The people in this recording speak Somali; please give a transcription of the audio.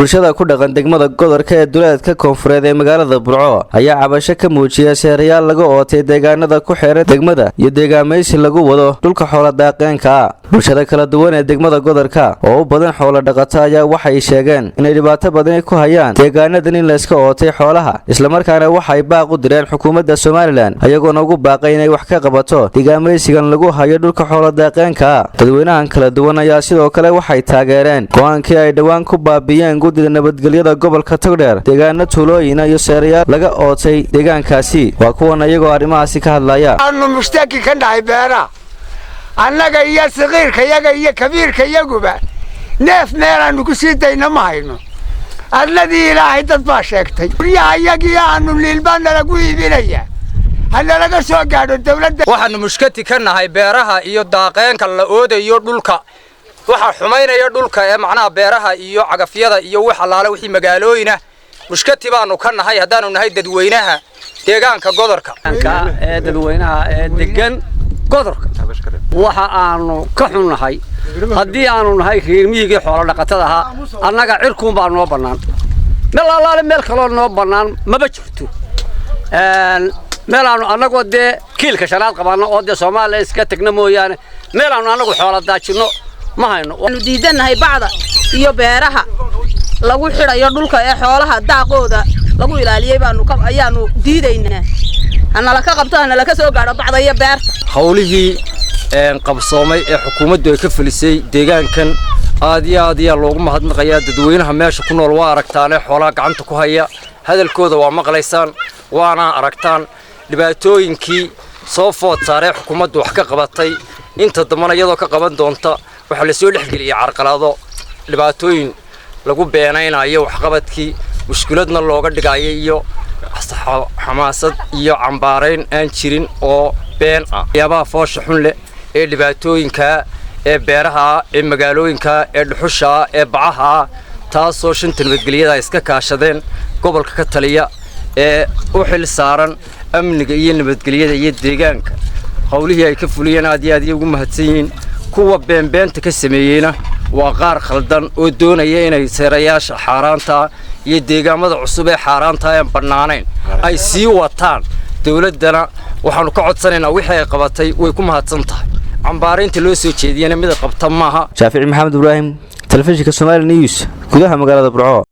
Bulshada ku dhaqan degmada Godorka ee duleedka koonfureed ee magaalada Burco ayaa cabasho ka muujiyay seerayaal laga ootay deegaanada ku xeeran degmada iyo deegaamaysi lagu wado dhulka xoola daaqeenka ah. Bulshada kala duwan ee degmada Godorka oo u badan xoola dhaqato ayaa waxay sheegeen inay dhibaato badani ku hayaan deegaanadan in layska ootay xoolaha, islamarkaana waxay baaq u direen xukuumadda Somaliland, ayagoona ugu baaqay inay wax ka qabato deegaamaysigan lagu hayo dhulka xoola daaqeenka ah. Dadweynahan kala duwan ayaa sidoo kale waxay taageereen go'aankii ay dhowaan ku baabiyeen guddida nabadgelyada gobolka Togdheer deegaano, tuulooyina iyo seerayaal laga ootay deegaankaasi. Waa kuwan iyagoo arrimahaasi ka hadlaya. Aanu mushtaki ka dhahay beeraha, annaga iyo saqiirkayaga iyo kabiirkayaguba neef meelaannu ku sii dayno ma hayno. Adladii Ilaahay dad baa sheegtay, guryaha iyagii aanu liilbaa nalagu iibinayaa. Ha nalaga soo gaadho dawladda. Waxaannu mushkati ka nahay beeraha iyo daaqeenka la oodayo dhulka. Waxaa xumaynaya dhulka ee macnaha beeraha iyo cagafyada iyo wax allaale wixii magaalooyina. Mushkati baanu ka nahay haddaanu nahay dadweynaha deegaanka Godorka. Ee dadweynaha ee degan Godorka, waxa aanu ka xunnahay haddii aanu nahay reer miyigii xoolo dhaqatada ahaa, annaga cirkuun baa noo bannaan. Meel allaale meel kaloo noo bannaan maba jirto. Meel aanu annagoo dee kiilka shanaad qabanno oo dee Soomaaliya iska tegna mooyaane, meel aanu annagu xoola daajinno ma hayno. Waanu diidannahay bacda iyo beeraha lagu xidhayo dhulka ee xoolaha daaqooda lagu ilaaliyey baanu ayaanu diidaynaa. Hanala ka qabto, hanala ka soo gaadho bacda iyo beerta. Howlihii qabsoomay ee xukuumaddu ay ka fulisay deegaankan aad iyo aad ayaa loogu mahadnaqayaa. Dadweynaha meesha ku nool waa aragtaane, xoolaha gacanta ku haya, hadalkooda waa maqlaysaan waana aragtaan. Dhibaatooyinkii soo food saaree xukuumaddu wax ka qabatay, inta dambana iyadoo ka qaban doonta, waxaa lasoo dhexgeliyey carqalado, dhibaatooyin lagu beenaynayo waxqabadkii, mushkiladna looga dhigayo iyo xamaasad iyo cambaarayn aan jirin oo been ah. Waxyaabaha foosha xun leh ee dhibaatooyinkaa ee beeraha, ee magaalooyinka, ee dhuxushaa, ee bacaha, taasoo shanta nabadgelyada iska kaashadeen gobolka ka taliya ee u xil saaran amniga iyo nabadgelyada iyo deegaanka, howlihii ay ka fuliyeen aad iyo aad iyo ugu mahadsan yihiin. Kuwa beenbeenta ka sameeyeyna waa qaar khaldan oo doonaya inay seerayaasha xaaraantaa iyo deegaamada cusub ee xaaraantaa een bannaanayn ay sii wataan. Dawladdana waxaannu ka codsanaynaa wixii ay qabatay way ku mahadsan tahay, cambaaraynta loo soo jeediyana mida qabta maaha. Shaafici Maxamed Ibraahim, telefishinka Somali News, gudaha magaalada Burco.